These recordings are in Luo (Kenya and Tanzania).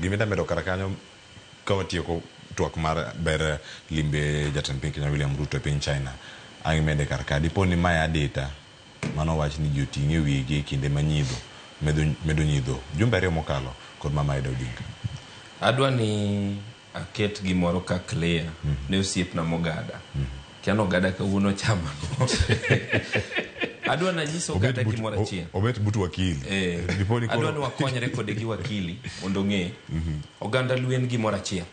Gima medo kar kanyo ka watieko twak mar ber limbe jatend piny Kenya William Ruto e piny China. Ang' imede kar ka dipo ni mae adita mano wach ni ji oting'e wigi e kinde ma nyidho medo nyidho jumbe 2 mokalo kod Mama Ida Odinga. Adwa ni aket gimoro ka clear ne osiepna Mogada. Kiano Ogada kawuono chama. Adwa nanyiso Ogada gimoro achiel. Obet but wakili. Adwa ni wakonyre kode gi wakili mondo ong'e. Oganda Luo en gimoro achiel.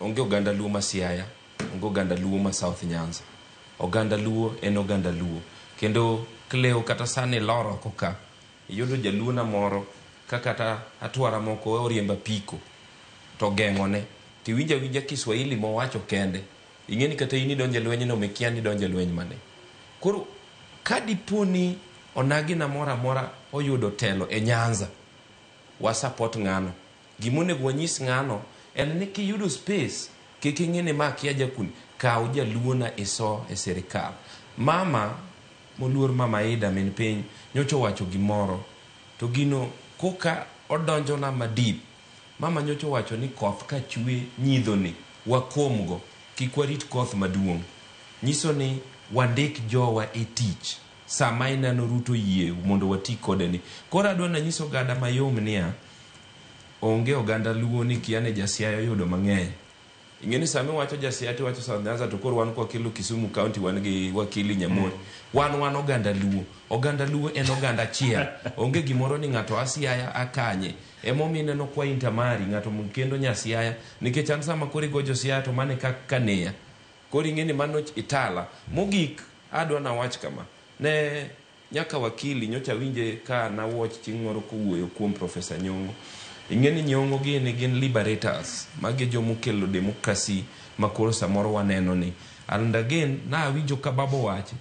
Onge oganda Luo ma Siaya, onge oganda Luo ma South Nyanza. Oganda Luo en oganda Luo. Kendo Cleo kata sani lor oko ka, iyudo jaluo na moro ka kata atwara moko oriembo apiko to geng'one. Tiwinjo awinja Kiswahili mowacho kende. Ing'e ni kata in idonjo e lweny no mikia ni idonjo e lweny mane. Koro ka dipo ni onagi na moro amora oyudo telo e Nyanza, wa support ng'ano. Gima onego wanyis ng'ano en ni kiyudo space, kik ing'e ni ma kia jakuni, kaw jaluo na iso e sirikal. Mama moluor Mama Ida min piny nyocha owacho gimoro to gino koka odonjona madip. Mama nyocha owacho ni koth ka chwe nyidho ni wakomgo, kik warit koth maduong'. Nyiso ni wandik jowa e tich sama ineno Ruto yie mondo wati kode ni. Koro adwa nanyis oganda mayom niya, onge oganda Luo ni kia ni ja Siaya oyudo mang'eny. Ing'e ni sama iwacho ja Siaya tiwacho South Nyanza to koro wan kwakelo Kisumu County wan gi wakili Nyamori. Wan oganda Luo. Oganda Luo en oganda achiel. Onge gimoro ni ng'ato a Siaya a kanye. Emomiyo ineno kwa intermarry ng'ato kendo nya Siaya nikech an sama koro igo jo Siaya to mano e kaka neya. Koro ing'e ni mano itala. Mogik adwa nawach kama. Ne nyaka wakili nyocha winje ka na watch chieng' moro kowuoyo kuom Professor Nyong'o. Ing'e ni Nyong'o gini gin liberators. Magi e jomokelo democracy ma koro samoro waneno ni. And again, na awinjo ka baba owacho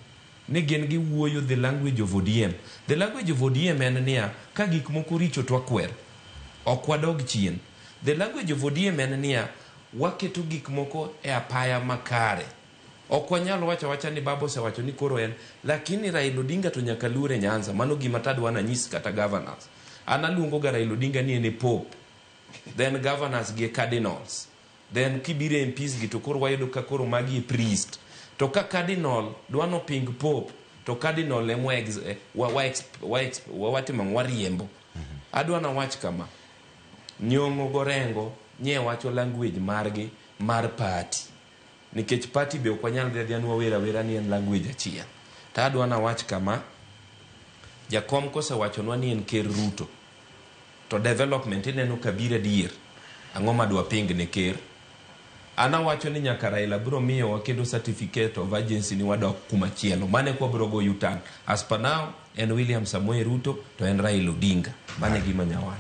ni gin giwuoyo the language of ODM. The language of ODM en niya, ka gik moko richo to wakwer. Ok wadog chien. The language of ODM en niya, waketo gik moko e apaya makare. Ok wanyal wacho awacha ni baba osewacho ni koro en, lakini Raila Odinga to nyaka luor e Nyanza. Mano gima tadwa nanyis kata governors. An aluongo ga Raila Odinga ni en e Pope. Then governors gi e cardinals. Then kibiro e MPs gi to koro wayudo ka koro magi e priest. To ka cardinal dwa noping Pope, to cardinal ema watimo wariembo. Adwa nawach kama. Nyong'o gorengo nye wacho language margi mar party. Nikech party be ok wanyal dhi adhiya ni wawer awera ni en language achiel. To adwa nawach kama, jakom kosewachonwa ni en ker Ruto, to development ineno ka biro adier, ang'o madwa ping ne ker? An awacho ni nyaka Raila biro miyowa kendo certificate of urgency ni wadok kumachielo. Mano eka wabiro go U-turn. As per now, en William Samoei Ruto to en Raila Odinga. Mano e gima nyawacho.